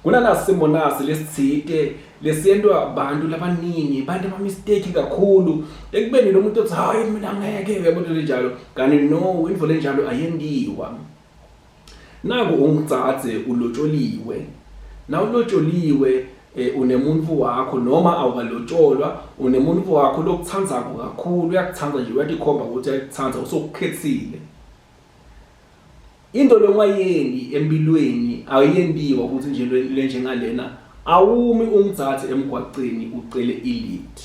Kunanasimo nasi lesithite lesiyentwa abantu labaningi, bantu abamistake kakhulu ekubeni lo muntu othi hayi mina ngeke, uyabona into enjalo, kanti no, into lenjalo ayendiwa. Naku ungitsatse ulotsholiwe, nawulotsholiwe unemuntu wakho noma awukalotsholwa, unemuntu wakho lokuthandzako kakhulu, uyakuthanda nje, uyatikhomba ukuthi uyakuthanda, usokukhethile. Into longayendi empilweni ayendiwa ukuthi nje lenjengalena, awumi ungitsatse emgwaqeni ucele i-lift.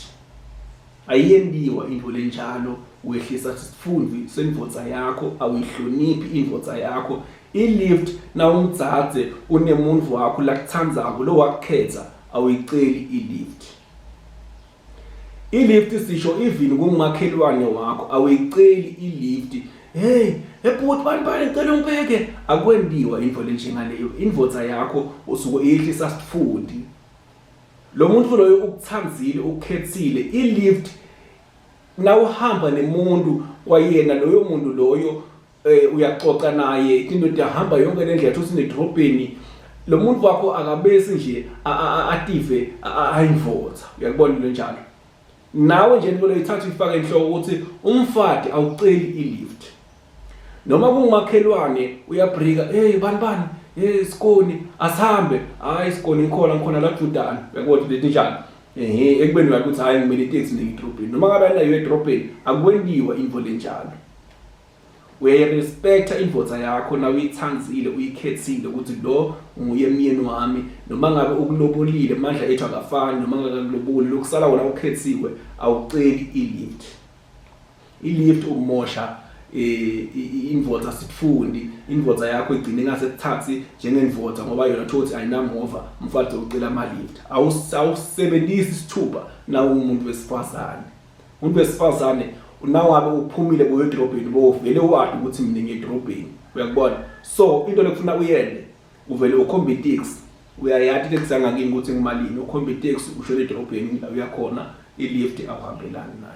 Ayendiwa into lenjalo, wehlisa isitfunzi sendvodza yakho, awuyihloniphi indvodza yakho. I-lift nawungitsatse unemuntu wakho lakuthandzako lo wakukhetha, awuyiceli i-lift. I-lift sisho even kumakhelwane wakho awuyiceli i-lift. Hey, ebhuti bani bani ngicela ungibeke. Akwendiwa into lenjengaleyo. Indvodza yakho usuke iyehlisa sitfundi. Lo muntu loyo ukuthandzile, ukukhethile. I-lift nawuhamba nemuntu kwayena loyo muntu loyo uyaxoxa naye into tiyahamba yonke le ndlela futhi nedrobheni, lo muntu wakho akabesi nje ative ayivotha. Uyakubona into enjalo? Nawe nje into loyithatha uyifake enhloko ukuthi umfati awuceli i-lift. Noma kungumakhelwane uyabrika, hey bani bani, hey sikoni asihambe, hayi sikoni ngikhona ngikhona la Jordan. Uyakubona into enjalo? Ehe, ekubeni uyazi ukuthi hayi ngimele iteksi ngiye edrobheni, noma ngabe anayo edrobheni, akwendiwa into lenjalo. Uyayirespecta indvodza yakho na uyithandzile, uyikhethile ukuthi lo nguye myeni wami, noma ngabe ukulobolile, amandla ethu akafani, noma ngabe akakuloboli, lokusala wona ukhethiwe, awuceli i-lift. I-lift umosha indvodza sitfundi, indvodza yakho igcine ingasekuthathi njengendvodza ngoba yona thothi ayinamova, umfazi ucela ama-lift. Awusebenzisi isithupha na umuntu wesifazane. Umuntu wesifazane nawabe uphumile buye edrobheni, bovele wadi ukuthi mina ngiye edrobheni, uyakubona? So into lekufuna uyende, uvele ukhombe iteksi, uyayati iteksi yangakini ukuthi ngimalini, ukhombe iteksi ushone edrobheni la uyakhona, i-lift awuhambelani nayo.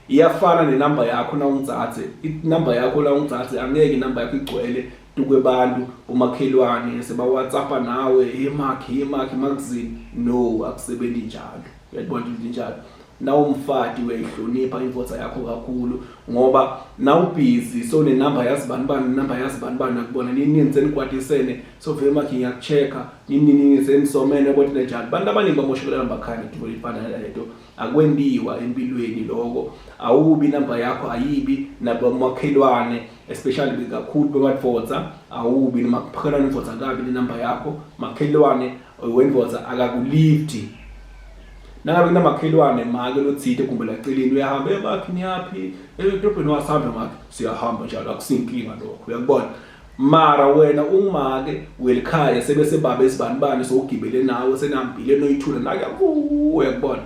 Iyafana nenamba yakho nawungitsatse, inamba yakho la ungitsatse angeke inamba yakho igcwele tukwebantu bomakhelwane seba-WhatsApp nawe, hey makhi, hey makhi magazine. No, akusebenzi njalo. Uyayibona into injalo? Nawumfati uyayihlonipha indvodza yakho kakhulu ngoba nawubhizi so nenamba yazi bani bani, inamba yazi bani bani, nakubona nini senikwatisene, so vele makhi ngiyakucheck-a nini nini senisomene, yabona into enjalo. Abantu abaningi bamoshekelana namakhaya ngetulo elifana naleto. Akwendiwa empilweni lokho, awubi inamba yakho ayibi nabomakhelwane, especially kakhulu bemadvodza, awubi noma kuphelana indvodza kabi nenamba yakho, makhelwane wendvodza akakulifti. Nangabe kunamakhelwane make lothite kumbe laceleni uyahamba, hey makhi niyaphi edolobheni, wasihambe makhi, siyahamba njalo, akusinkinga lokho, uyakubona? Mara wena ungumake welikhaya sebese baba esibanibani sowugibele nawe senihambile noyithula nake, uyakubona?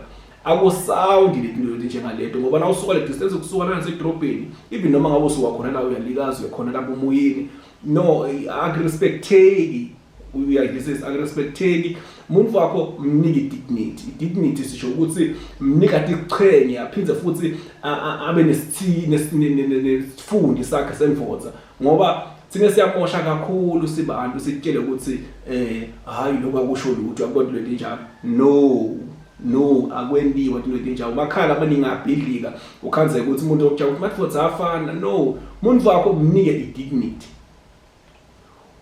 Akusawundi leti nto njengaleto ngoba na usuka le distance kusuka lana sedrobheni, even noma ngabe usuka khona la uyalikazi uyakhona lapho umuyini, no, akurespecteki. Uyayizwisisa? Akurespecteki. Umuntu wakho mnike i-dignity. I-dignity sisho ukuthi mnika tichenye, aphindze futhi abe nesifundi sakhe sendvodza, ngoba thina siyamosha kakhulu sibantu, sitshele ukuthi hayi lokho akusho lutho, akubona into enjalo. No, no, akwendiwa into enjalo. Makhala abaningi abhidlika, ukhanzeka ukuthi umuntu okutshela ukuthi madvodza afana. No, umuntu wakho mnike i-dignity.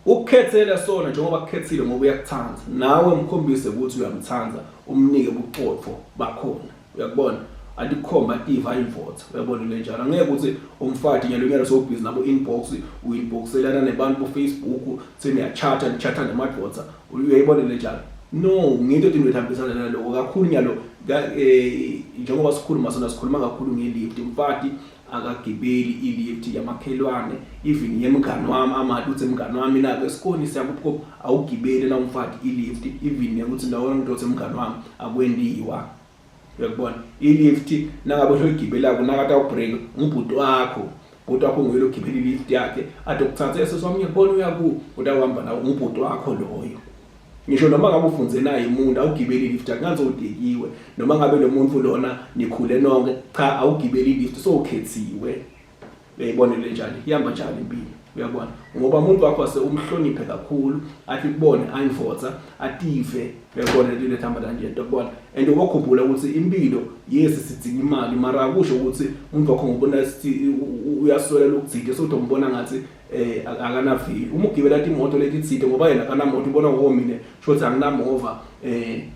Ukukhethela sona njengoba kukhethile ngoba uyakuthanda, nawe mkhombise ukuthi uyamthanda, umnike ubuqotho bakhona. Uyakubona? Andikhomba tiva imvotha, uyabona into enjalo? Angeke ukuthi umfati nyalo nyalo sowubhizi nabo inbox, uinboxelana nebantu bo-Facebook, seniyachatha, nichatha nemadvodza, uyayibona into enjalo? No, ngento into ehambisana naloko kakhulu nyalo njengoba sikhuluma sona sikhuluma kakhulu nge-lift. Umfati akagibeli i-lift yamakhelwane, even yemngani wami, amati uthi mngani wami nako esikoni siyakuphi, awugibeli na umfati i-lift, even ukuthi nawe umuntu othi mngani wami, akwendiwa. Uyakubona? I-lift nangabe uyoyigibelako nakade awubreak umbhuti wakho, ubhuti wakho nguye logibela i-lift yakhe, ade ukuthatha esesi wami ngiyakubona uyaku utawuhamba nawe, umbhuti wakho loyo. Ngisho noma ngabe ufunze naye umuntu, awugibeli i-lift yakhe, ngathi udekiwe, noma ngabe lo muntu lona nikhule nonke, cha, awugibeli i-lift, sowukhethiwe. Uyayibona le njani? Ihamba njani impilo? Uyabona, ngoba umuntu wakho ase umhloniphe kakhulu, athi kubone ayindvodza, ative. Uyabona, lento lethamba kanje, uyabona. And ubokhumbula ukuthi impilo, yes, sidinga imali, mara akusho ukuthi umuntu wakho ngobona sithi uyaswela lokuthide, sokuthi umbona ngathi akanavili uma ugibela imoto letithide, ngoba yena akanamoto, ubona ngo mina shothi anginamova,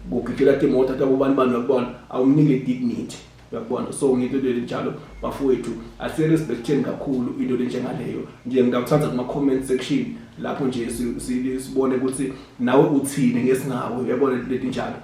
kugijela imoto atabobani bani. Uyakubona, awumnike dignity, uyakubona. So ngento njalo, bafowethu, asirespecteni kakhulu into lenjengaleyo nje. Ngiyawuthanda kuma comment section lapho nje sibone ukuthi nawe uthini ngesingawe. Uyabona, leti njalo.